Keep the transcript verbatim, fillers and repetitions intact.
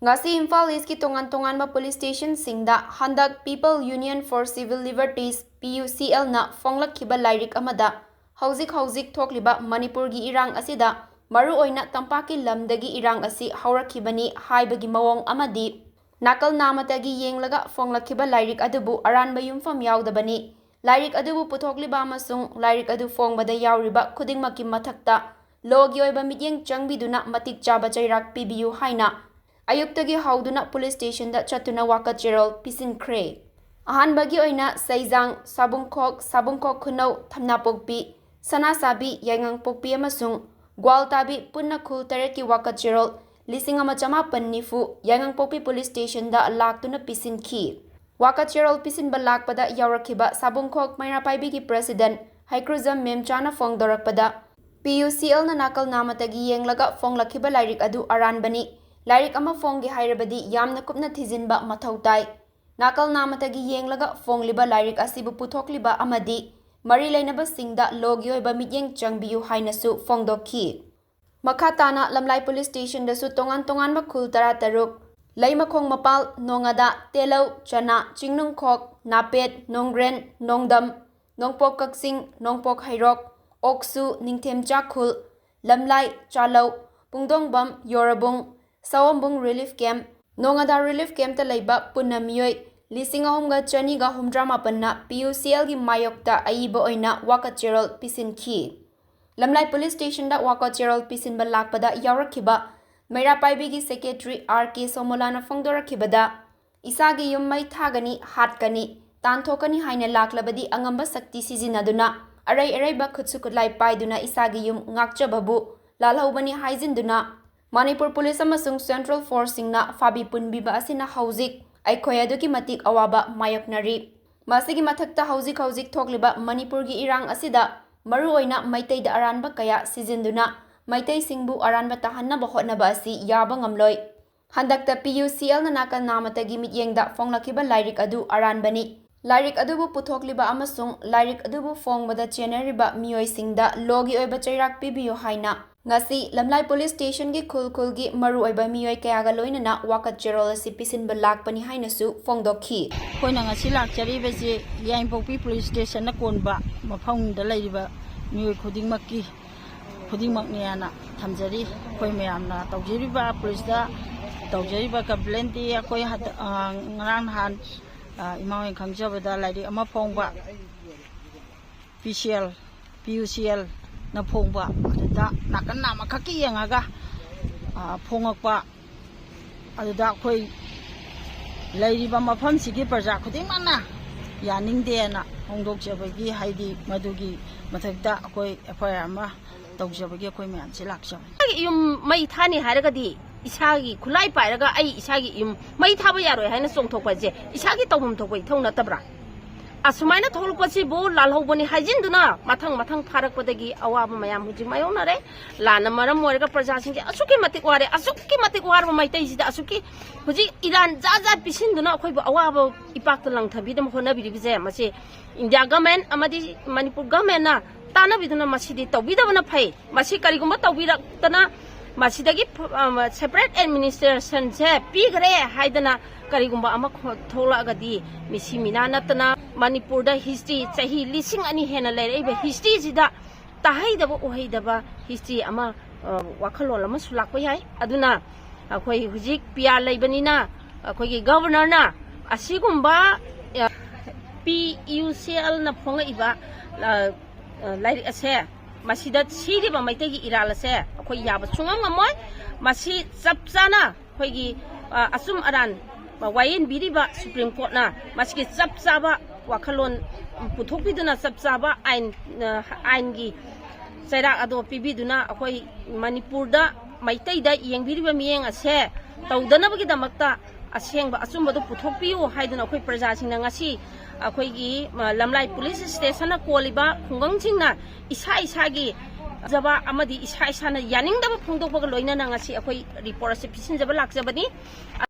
ꯉꯁꯤ ꯏꯝꯐꯥꯜ ꯏꯁꯀꯤ ꯇꯣꯉꯥꯟ ꯇꯣꯉꯥꯟꯕ ꯄꯨꯂꯤꯁ ꯁ꯭ꯇꯦꯁꯟꯁꯤꯡꯗ ꯍꯟꯗꯛ People Union for Civil Liberties, P U C L ꯅ ꯐꯣꯡꯂꯛꯈꯤꯕ ꯂꯥꯏꯔꯤꯛ ꯑꯃꯗ ꯍꯧꯖꯤꯛ ꯍꯧꯖꯤꯛ ꯊꯣꯛꯂꯤꯕ ꯃꯅꯤꯄꯨꯔꯒꯤ ꯏꯔꯥꯡ ꯑꯁꯤꯗ ꯃꯔꯨꯑꯣꯏꯅ ꯇꯝꯄꯥꯛꯀꯤ ꯂꯝꯗꯒꯤ ꯏꯔꯥꯡ ꯑꯁꯤ ꯍꯧꯔꯛꯈꯤꯕꯅꯤ ꯍꯥꯏꯕꯒꯤ ꯃꯑꯣꯡ ꯑꯃꯗꯤ ꯅꯥꯀꯜ ꯅꯥꯃꯇꯒꯤ ꯌꯦꯡꯂꯒ ꯐꯣꯡꯂꯛꯈꯤꯕ ꯂꯥꯏꯔꯤꯛ ꯑꯗꯨꯕꯨ ꯑꯔꯥꯟꯕ ꯌꯨꯝꯐꯝ ꯌꯥꯎꯗꯕꯅꯤ꯫ ꯂꯥꯏꯔꯤꯛ ꯑꯗꯨꯕꯨ ꯄꯨꯊꯣꯛꯂꯤꯕ ꯑꯃꯁꯨꯡ ꯂꯥꯏꯔꯤꯛ ꯑꯗꯨ ꯐꯣꯡꯕꯗ ꯌꯥꯎꯔꯤꯕ ꯈꯨꯗꯤꯡꯃꯛꯀꯤ ꯃꯊꯛꯇ ꯂꯣꯒꯤ ꯑꯣꯏꯕ ꯃꯤꯠꯌꯦꯡ ꯆꯪꯕꯤꯗꯨꯅ ꯃꯇꯤꯛ ꯆꯥꯕ ꯆꯩꯔꯥꯛ ꯄꯤꯕꯤꯌꯨ ꯍꯥꯏꯅ ꯑꯌꯨꯛꯇꯒꯤ ꯍꯧꯗꯨꯅ ꯄꯨꯂꯤꯁ ꯁ꯭ꯇꯦꯁꯟꯗ ꯆꯠꯇꯨꯅ ꯋꯥꯀꯠ ꯆꯦꯔꯣꯜ ꯄꯤꯁꯤꯟꯈ꯭ꯔꯦ꯫ ꯑꯍꯥꯟꯕꯒꯤ ꯑꯣꯏꯅ ꯁꯩꯖꯥꯡ, ꯁꯥꯕꯨꯡꯈꯣꯛ, ꯁꯥꯕꯨꯡꯈꯣꯛ ꯈꯨꯅꯧ, ꯊꯝꯅꯥꯄꯣꯛꯄꯤ, ꯁꯅꯥꯁꯥꯕꯤ, ꯌꯥꯏꯉꯪꯄꯣꯛꯄꯤ ꯑꯃꯁꯨꯡ ꯒ꯭ꯋꯥꯜꯇꯥꯕꯤ ꯄꯨꯟꯅ ꯈꯨꯜ ꯇꯔꯦꯠꯀꯤ ꯋꯥꯀꯠ ꯆꯦꯔꯣꯜ ꯂꯤꯁꯤꯡ ꯑꯃ ꯆꯃꯥꯄꯟ ꯅꯤꯐꯨ ꯌꯥꯏꯉꯪꯄꯣꯛꯄꯤ ꯄꯨꯂꯤꯁ ꯁ꯭ꯇꯦꯁꯟꯗ ꯂꯥꯛꯇꯨꯅ ꯄꯤꯁꯤꯟꯈꯤ꯫ ꯋꯥꯀꯠ ꯆꯦꯔꯣꯜ ꯄꯤꯁꯤꯟꯕ ꯂꯥꯛꯄꯗ ꯌꯥꯎꯔꯛꯈꯤꯕ ꯁꯥꯕꯨꯡꯈꯣꯛ ꯃꯩꯔꯥ ꯄꯥꯏꯕꯤꯒꯤ ꯄ꯭ꯔꯦꯁꯤꯗꯦꯟꯠ ꯍꯩꯀ꯭ꯔꯨꯖꯝ ꯃꯦꯝꯆꯥꯅ ꯐꯣꯡꯗꯣꯔꯛꯄꯗ, P U C L ꯅ ꯅꯥꯀꯜ ꯅꯥꯃꯇꯒꯤ ꯌꯦꯡꯂꯒ ꯐꯣꯡꯂꯛꯈꯤꯕ ꯂꯥꯏꯔꯤꯛ ꯑꯗꯨ ꯑꯔꯥꯟꯕꯅꯤ꯫ ꯂꯥꯏꯔꯤꯛ ꯑꯃ ꯐꯣꯡꯒꯦ ꯍꯥꯏꯔꯕꯗꯤ ꯌꯥꯝꯅ ꯀꯨꯞꯅ ꯊꯤꯖꯤꯟꯕ ꯃꯊꯧ ꯇꯥꯏ꯫ ꯅꯥꯀꯜ ꯅꯥꯃꯇꯒꯤ ꯌꯦꯡꯂꯒ ꯐꯣꯡꯂꯤꯕ ꯂꯥꯏꯔꯤꯛ ꯑꯁꯤꯕꯨ ꯄꯨꯊꯣꯛꯂꯤꯕ ꯑꯃꯗꯤ ꯃꯔꯤ ꯂꯩꯅꯕꯁꯤꯡꯗ ꯂꯣꯒꯤ ꯑꯣꯏꯕ ꯃꯤꯠꯌꯦꯡ ꯆꯪꯕꯤꯌꯨ ꯍꯥꯏꯅꯁꯨ ꯐꯣꯡꯗꯣꯛꯈꯤ꯫ ꯃꯈꯥ ꯇꯥꯅ ꯂꯝꯂꯥꯏ ꯄꯨꯂꯤꯁ ꯁ꯭ꯇꯦꯁꯟꯗꯁꯨ ꯇꯣꯉꯥꯟ ꯇꯣꯉꯥꯟꯕ ꯈꯨꯜ ꯇꯔꯥꯇꯔꯨꯛ, ꯂꯩꯃꯈꯣꯡ ꯃꯄꯥꯜ, ꯅꯣꯉꯥꯗꯥ, ꯇꯦꯂꯧ, ꯆꯅꯥ, ꯆꯤꯡꯅꯨꯡꯈꯣꯛ, ꯅꯥꯄꯦꯠ, ꯅꯣꯡꯒ꯭ꯔꯦꯟ, ꯅꯣꯡꯗꯝ, ꯅꯣꯡꯄꯣꯛ ꯀꯛꯆꯤꯡ, ꯅꯣꯡꯄꯣꯛ ꯍꯩꯔꯣꯛ, ꯑꯣꯛꯁꯨ, ꯅꯤꯡꯊꯦꯝꯆꯥꯈꯨꯜ, ꯂꯝꯂꯥꯏ, ꯆꯥꯂꯧ, ꯄꯨꯡꯗꯣꯡꯕꯝ, ꯌꯣꯔꯕꯨꯡ, ꯁꯑꯣꯝꯕꯨꯡ ꯔꯤꯂꯤꯐ ꯀꯦꯝꯞ, ꯅꯣꯉꯥꯗꯥ ꯔꯤꯂꯤꯐ ꯀꯦꯝꯞꯇ ꯂꯩꯕ ꯄꯨꯟꯅ ꯃꯤꯑꯣꯏ ꯂꯤꯁꯤꯡ ꯑꯍꯨꯝꯒ ꯆꯅꯤꯒ ꯍꯨꯝꯗ꯭ꯔꯥ ꯃꯥꯄꯟꯅ P U C L ꯒꯤ ꯃꯥꯌꯣꯛꯇ ꯑꯏꯕ ꯑꯣꯏꯅ ꯋꯥꯀꯠ ꯆꯦꯔꯣꯜ ꯄꯤꯁꯤꯟꯈꯤ꯫ ꯂꯝꯂꯥꯏ ꯄꯨꯂꯤꯁ ꯁ꯭ꯇꯦꯁꯟꯗ ꯋꯥꯀꯠ ꯆꯦꯔꯣꯜ ꯄꯤꯁꯤꯟꯕ ꯂꯥꯛꯄꯗ ꯌꯥꯎꯔꯛꯈꯤꯕ ꯃꯩꯔꯥ ꯄꯥꯏꯕꯤꯒꯤ ꯁꯦꯀ꯭ꯔꯦꯇꯔꯤ R K ꯁꯣꯃꯣꯂꯥꯅ ꯐꯣꯡꯗꯣꯔꯛꯈꯤꯕꯗ, ꯏꯁꯥꯒꯤ ꯌꯨꯝ ꯃꯩ ꯊꯥꯒꯅꯤ, ꯍꯥꯠꯀꯅꯤ, ꯇꯥꯟꯊꯣꯛꯀꯅꯤ ꯍꯥꯏꯅ ꯂꯥꯛꯂꯕꯗꯤ ꯑꯉꯝꯕ ꯁꯛꯇꯤ ꯁꯤꯖꯤꯟꯅꯗꯨꯅ ꯑꯔꯩ ꯑꯔꯩꯕ ꯈꯨꯠꯁꯨ ꯈꯨꯠꯂꯥꯏ ꯄꯥꯏꯗꯨꯅ ꯏꯁꯥꯒꯤ ꯌꯨꯝ ꯉꯥꯛꯆꯕꯕꯨ ꯂꯥꯜꯍꯧꯕꯅꯤ ꯍꯥꯏꯖꯤꯟꯗꯨꯅ ꯃꯅꯤꯄꯨꯔ ꯄꯨꯂꯤꯁ ꯑꯃꯁꯨꯡ ꯁꯦꯟꯇ꯭ꯔꯦꯜ ꯐꯣꯔꯁꯁꯤꯡꯅ ꯐꯥꯕꯤ ꯄꯨꯟꯕꯤꯕ ꯑꯁꯤꯅ ꯍꯧꯖꯤꯛ ꯑꯩꯈꯣꯏ ꯑꯗꯨꯛꯀꯤ ꯃꯇꯤꯛ ꯑꯋꯥꯕ ꯃꯥꯌꯣꯛꯅꯔꯤ꯫ ꯃꯁꯤꯒꯤ ꯃꯊꯛꯇ ꯍꯧꯖꯤꯛ ꯍꯧꯖꯤꯛ ꯊꯣꯛꯂꯤꯕ ꯃꯅꯤꯄꯨꯔꯒꯤ ꯏꯔꯥꯡ ꯑꯁꯤꯗ ꯃꯔꯨꯑꯣꯏꯅ ꯃꯩꯇꯩꯗ ꯑꯔꯥꯟꯕ ꯀꯌꯥ ꯁꯤꯖꯤꯟꯗꯨꯅ ꯃꯩꯇꯩꯁꯤꯡꯕꯨ ꯑꯔꯥꯟꯕ ꯇꯥꯍꯟꯅꯕ ꯍꯣꯠꯅꯕ ꯑꯁꯤ ꯌꯥꯕ ꯉꯝꯂꯣꯏ꯫ ꯍꯟꯗꯛꯇ P U C L ꯅ ꯅꯥꯀꯜ ꯅꯥꯃꯇꯒꯤ ꯃꯤꯠꯌꯦꯡꯗ ꯐꯣꯡꯂꯛꯈꯤꯕ ꯂꯥꯏꯔꯤꯛ ꯑꯗꯨ ꯑꯔꯥꯟꯕꯅꯤ꯫ ꯂꯥꯏꯔꯤꯛ ꯑꯗꯨꯕꯨ ꯄꯨꯊꯣꯛꯂꯤꯕ ꯑꯃꯁꯨꯡ ꯂꯥꯏꯔꯤꯛ ꯑꯗꯨꯕꯨ ꯐꯣꯡꯕꯗ ꯆꯦꯟꯅꯔꯤꯕ ꯃꯤꯑꯣꯏꯁꯤꯡꯗ ꯂꯣꯒꯤ ꯑꯣꯏꯕ ꯆꯩꯔꯥꯛ ꯄꯤꯕꯤꯌꯨ ꯍꯥꯏꯅ ꯉꯁꯤ ꯂꯝꯂꯥꯏ ꯄꯨꯂꯤꯁ ꯁ꯭ꯇꯦꯁꯟꯒꯤ ꯈꯨꯜ ꯈꯨꯜꯒꯤ ꯃꯔꯨꯑꯣꯏꯕ ꯃꯤꯑꯣꯏ ꯀꯌꯥꯒ ꯂꯣꯏꯅꯅ ꯋꯥꯀꯠ ꯆꯦꯔꯣꯜ ꯑꯁꯤ ꯄꯤꯁꯤꯟꯕ ꯂꯥꯛꯄꯅꯤ ꯍꯥꯏꯅꯁꯨ ꯐꯣꯡꯗꯣꯛꯈꯤ꯫ ꯑꯩꯈꯣꯏꯅ ꯉꯁꯤ ꯂꯥꯛꯆꯔꯤꯕꯁꯤ ꯌꯥꯏꯉꯪꯄꯣꯛꯄꯤ ꯄꯨꯂꯤꯁ ꯁ꯭ꯇꯦꯁꯟꯅ ꯀꯣꯟꯕ ꯃꯐꯝꯗ ꯂꯩꯔꯤꯕ ꯃꯤꯑꯣꯏ ꯈꯨꯗꯤꯡꯃꯛꯀꯤ ꯈꯨꯗꯤꯡꯃꯛꯅꯦꯅ ꯊꯝꯖꯔꯤ꯫ ꯑꯩꯈꯣꯏ ꯃꯌꯥꯝꯅ ꯇꯧꯖꯔꯤꯕ ꯄꯨꯂꯤꯁꯇ ꯇꯧꯖꯔꯤꯕ ꯀꯝꯄ꯭ꯂꯦꯟꯗꯤ ꯑꯩꯈꯣꯏ ꯍꯟꯗꯛ, ꯑ, ꯉꯔꯥꯡ ꯅꯍꯥꯟ, ꯑ, ꯏꯃꯥ ꯍꯣꯏꯅ ꯈꯪꯖꯕꯗ ꯂꯥꯏꯔꯤꯛ ꯑꯃ ꯐꯣꯡꯕ, ꯄꯤ ꯁꯤ ꯑꯦꯜ, ꯄꯤ ꯌꯨ ꯁꯤ ꯑꯦꯜꯅ ꯐꯣꯡꯕ, ꯑꯗꯨꯗ ꯅꯥꯀꯟ ꯅꯥꯝꯃꯈꯛꯀꯤ ꯌꯦꯡꯉꯒ, ꯑ, ꯐꯣꯡꯉꯛꯄ, ꯑꯗꯨꯗ ꯑꯩꯈꯣꯏ ꯂꯩꯔꯤꯕ ꯃꯐꯝꯁꯤꯒꯤ ꯄ꯭ꯔꯖꯥ ꯈꯨꯗꯤꯡꯃꯛꯅ ꯌꯥꯅꯤꯡꯗꯦꯅ ꯐꯣꯡꯗꯣꯛꯆꯕꯒꯤ, ꯍꯥꯏꯗꯤ ꯃꯗꯨꯒꯤ ꯃꯊꯛꯇ ꯑꯩꯈꯣꯏ ꯑꯦꯐ ꯑꯥꯏ ꯑꯥꯔ ꯑꯃ ꯇꯧꯖꯕꯒꯤ ꯑꯩꯈꯣꯏ ꯃꯌꯥꯝꯁꯦ ꯂꯥꯛꯆꯕꯅꯤ꯫ ꯏꯁꯥꯒꯤ ꯌꯨꯝ ꯃꯩ ꯊꯥꯅꯤ ꯍꯥꯏꯔꯒꯗꯤ ꯏꯁꯥꯒꯤ ꯈꯨꯠꯂꯥꯏ ꯄꯥꯏꯔꯒ ꯑꯩ ꯏꯁꯥꯒꯤ ꯌꯨꯝ ꯃꯩ ꯊꯥꯕ ꯌꯥꯔꯣꯏ ꯍꯥꯏꯅ ꯆꯣꯡꯊꯣꯛꯄꯁꯦ ꯏꯁꯥꯒꯤ ꯇꯧꯐꯝ ꯊꯣꯛꯄ ꯏꯊꯧ ꯅꯠꯇꯕ꯭ꯔꯥ? ꯑꯁꯨꯃꯥꯏꯅ ꯊꯣꯛꯂꯛꯄꯁꯤꯕꯨ ꯂꯥꯜꯍꯧꯕꯅꯤ ꯍꯥꯏꯖꯤꯟꯗꯨꯅ ꯃꯊꯪ ꯃꯊꯪ ꯐꯥꯔꯛꯄꯗꯒꯤ ꯑꯋꯥꯕ ꯃꯌꯥꯝ ꯍꯧꯖꯤꯛ ꯃꯥꯌꯣꯛꯅꯔꯦ꯫ ꯂꯥꯟꯅ ꯃꯔꯝ ꯑꯣꯏꯔꯒ ꯄ꯭ꯔꯖꯥꯁꯤꯡꯁꯦ ꯑꯁꯨꯛꯀꯤ ꯃꯇꯤꯛ ꯋꯥꯔꯦ, ꯑꯁꯨꯛꯀꯤ ꯃꯇꯤꯛ ꯋꯥꯔꯕ ꯃꯩꯇꯩꯁꯤꯗ ꯑꯁꯨꯛꯀꯤ ꯍꯧꯖꯤꯛ ꯏꯔꯥꯟ ꯖꯥꯠ ꯖꯥꯠ ꯄꯤꯁꯤꯟꯗꯨꯅ ꯑꯩꯈꯣꯏꯕꯨ ꯑꯋꯥꯕ ꯏꯄꯥꯛꯇ ꯂꯪꯊꯕꯤꯗꯅ ꯍꯣꯠꯅꯕꯤꯔꯤꯕꯁꯦ ꯃꯁꯤ ꯏꯟꯗꯤꯌꯥ ꯒꯃꯦꯟ ꯑꯃꯗꯤ ꯃꯅꯤꯄꯨꯔ ꯒꯃꯦꯟꯅ ꯇꯥꯟꯅꯕꯤꯗꯨꯅ ꯃꯁꯤꯗꯤ ꯇꯧꯕꯤꯗꯕꯅ ꯐꯩ꯫ ꯃꯁꯤ ꯀꯔꯤꯒꯨꯝꯕ ꯇꯧꯕꯤꯔꯛꯇꯅ ꯃꯁꯤꯗꯒꯤ separate administrationꯁꯦ ꯄꯤꯈ꯭ꯔꯦ ꯍꯥꯏꯗꯅ ꯀꯔꯤꯒꯨꯝꯕ ꯑꯃ ꯊꯣꯛꯂꯛꯑꯒꯗꯤ ꯃꯤꯁꯤ ꯃꯤꯅꯥ ꯅꯠꯇꯅ ꯃꯅꯤꯄꯨꯔꯗ history ꯆꯍꯤ ꯂꯤꯁꯤꯡ ꯑꯅꯤ ꯍꯦꯟꯅ ꯂꯩꯔꯛꯏꯕ historyꯁꯤꯗ ꯇꯥꯍꯩꯗꯕ ꯎꯍꯩꯗꯕ history ꯑꯃ, ꯑ, ꯋꯥꯈꯜꯂꯣꯟ ꯑꯃꯁꯨ ꯂꯥꯛꯄ ꯌꯥꯏ꯫ ꯑꯗꯨꯅ ꯑꯩꯈꯣꯏ ꯍꯧꯖꯤꯛ ꯄꯤ ꯑꯥꯔ ꯂꯩꯕꯅꯤꯅ ꯑꯩꯈꯣꯏꯒꯤ governorꯅ ꯑꯁꯤꯒꯨꯝꯕ, ꯑ, ꯄꯤ ꯌꯨ ꯁꯤ ꯑꯦꯜꯅ ꯐꯣꯡꯉꯛꯏꯕ, ꯑ, ꯑ, ꯂꯥꯏꯔꯤꯛ ꯑꯁꯦ, ꯃꯁꯤꯗ ꯁꯤꯔꯤꯕ ꯃꯩꯇꯩꯒꯤ ꯏꯔꯥꯜ ꯑꯁꯦ ꯑꯩꯈꯣꯏ ꯌꯥꯕ ꯁꯨꯡꯉꯝ ꯉꯝꯃꯣꯏ꯫ ꯃꯁꯤ ꯆꯞ ꯆꯥꯅ ꯑꯩꯈꯣꯏꯒꯤ, ꯑ, ꯑꯆꯨꯝ ꯑꯔꯥꯟ, ꯑ, ꯋꯥꯌꯦꯟꯕꯤꯔꯤꯕ ꯁꯨꯄ꯭ꯔꯤꯝ ꯀꯣꯔꯠꯅ ꯃꯁꯤꯒꯤ ꯆꯞ ꯆꯥꯕ ꯋꯥꯈꯜꯂꯣꯟ ꯄꯨꯊꯣꯛꯄꯤꯗꯨꯅ ꯆꯞ ꯆꯥꯕ ꯑꯥꯏꯟ, ꯑ, ꯑꯥꯏꯟꯒꯤ ꯆꯩꯔꯥꯛ ꯑꯗꯣ ꯄꯤꯕꯤꯗꯨꯅ ꯑꯩꯈꯣꯏ ꯃꯅꯤꯄꯨꯔꯗ ꯃꯩꯇꯩꯗ ꯌꯦꯡꯕꯤꯔꯤꯕ ꯃꯤꯠꯌꯦꯡ ꯑꯁꯦ ꯇꯧꯗꯅꯕꯒꯤꯗꯃꯛꯇ ꯑꯁꯦꯡꯕ ꯑꯆꯨꯝꯕꯗꯨ ꯄꯨꯊꯣꯛꯄꯤꯌꯨ ꯍꯥꯏꯗꯨꯅ ꯑꯩꯈꯣꯏ ꯄ꯭ꯔꯖꯥꯁꯤꯡꯅ ꯉꯁꯤ ꯑꯩꯈꯣꯏꯒꯤ, ꯑ, ꯂꯝꯂꯥꯏ ꯄꯨꯂꯤꯁ ꯁ꯭ꯇꯦꯁꯟꯅ ꯀꯣꯜꯂꯤꯕ ꯈꯨꯡꯒꯪꯁꯤꯡꯅ ꯏꯁꯥ ꯏꯁꯥꯒꯤ ꯖꯕ ꯑꯃꯗꯤ ꯏꯁꯥ ꯏꯁꯥꯅ ꯌꯥꯅꯤꯡꯗꯕ ꯐꯣꯡꯗꯣꯛꯄꯒ ꯂꯣꯏꯅꯅ ꯉꯁꯤ ꯑꯩꯈꯣꯏ ꯔꯤꯄꯣꯔꯠ ꯑꯁꯤ ꯄꯤꯁꯤꯟꯖꯕ ꯂꯥꯛꯆꯕꯅꯤ꯫